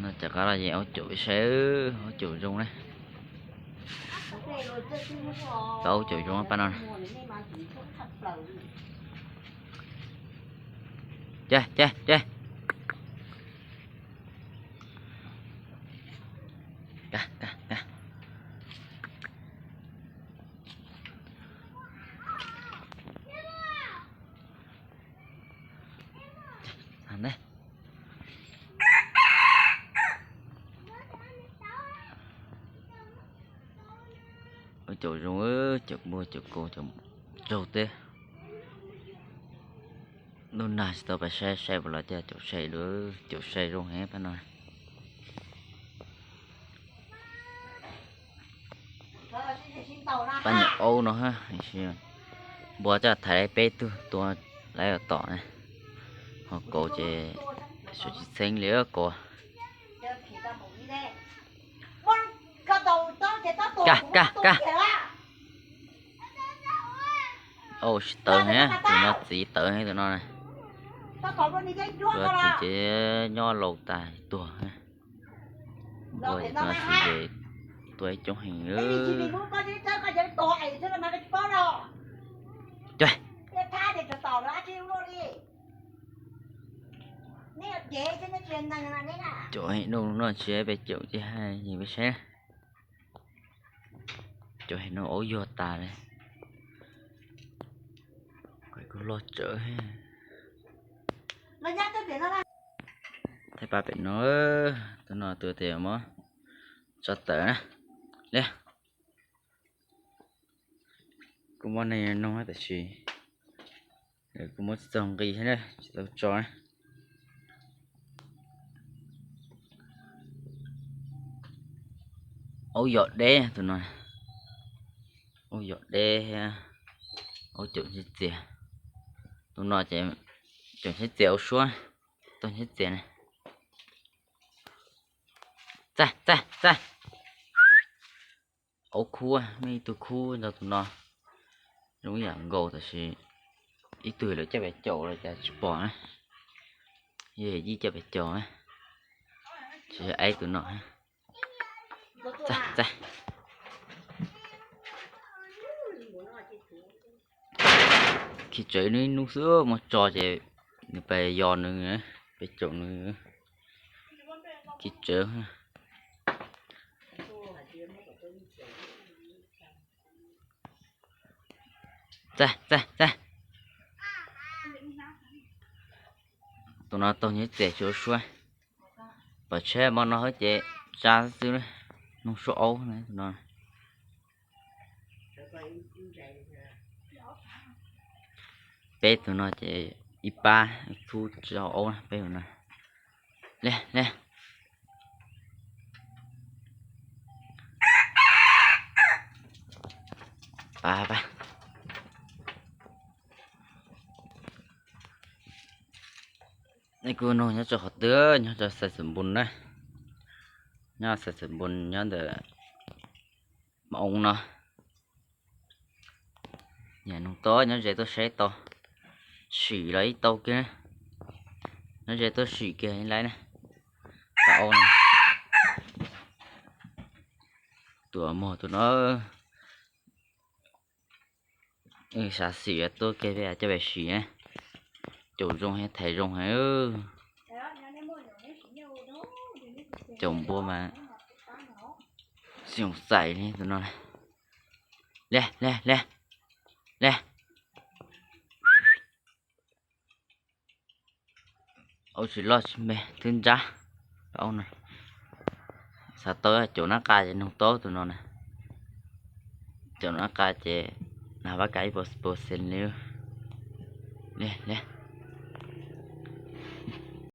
Rov qab los yeem aub caum peb saib, aub caum zoo na. Tau aub caum zoo pab no. Ces, ces, ces. Ua caum zoo, caum npua caum kaus caum raug teb. Lub nag tsis tau pais saib, saib puas los cas, caum sai lawm, caum sai zoo heev pab no. Pab nyuam aub no, npua coj thaiv peb tug tua lawv tom na. Ho kaus ces suav tsis txheeb li kaus. Kaj, kaj, kaj. Au, tsis tawv heev, tus no txiv tawv heev tus no. Tus txiv ces nyob laus tas tuag. Npua ces tus no txiv ces tua ib coob heev. Cua, cua heev no tsis peb caum ces hais peb saib. Cov heev no aub yuag tas li. Kuv loj tsawv. Thaij pab pem no, tus no tus tias muab tso tawm na. Li, kuv muab neeg nug tab sis kuv muab tsis txaus nqi thiab tsis tau tso na. Aub yos deb tus no, aub yos deb thiab aub caum ntshiab txias. Tus no ces caum ntshiab txias aub suab, tau ntshiab txias na. Txaij, txaij, txaij. Aub khub, muaj ib tug khub nrog tus no zoo ib yam nkaus tab sis ib tug lawv coj pem caum los cas tsis pom na. Yog yij coj pem caum na, tsis yog aib tus no. Txaij, txaij. Khi tsawv nws ib hnub xwb muab tso ces nws pais yos nws, pais caum nws. Khi tsawv. Txaij, txaij, txaij. Tus no taug ntshiab txias tsis ua suab. Pom tsheb mo no hab ces tsa xwb, noog suab aub na tus no. Peb tus no ces ib pab ib khub tsis tau aub na peb tus no. Li, li. Pab, pab. Nej kuj nug nyob rau qhov twg, nyob rau Xais Xwm Npun na. Nyob Xais Xwm Npun nyob ntawm Mos Oo no. Yam nug tau nyob ze tuaj saib tau, sim los ib tau kiag, nyob ze tuaj sim kiag ib laib na. Pab aub no, tus mog tus no. Xav sim tuaj kiag peb coj pem sim, caum zoo heev, thaiv zoo heev. Caum npua mas xyoo xais li tus no. Li, li, li, li. Aub tsis loj tsis me twb nrab. Aub no xav tau caum nab qa ces nug tau tus no na. Caum nab qa ces nag pab kav ib puas xees li. Li, li.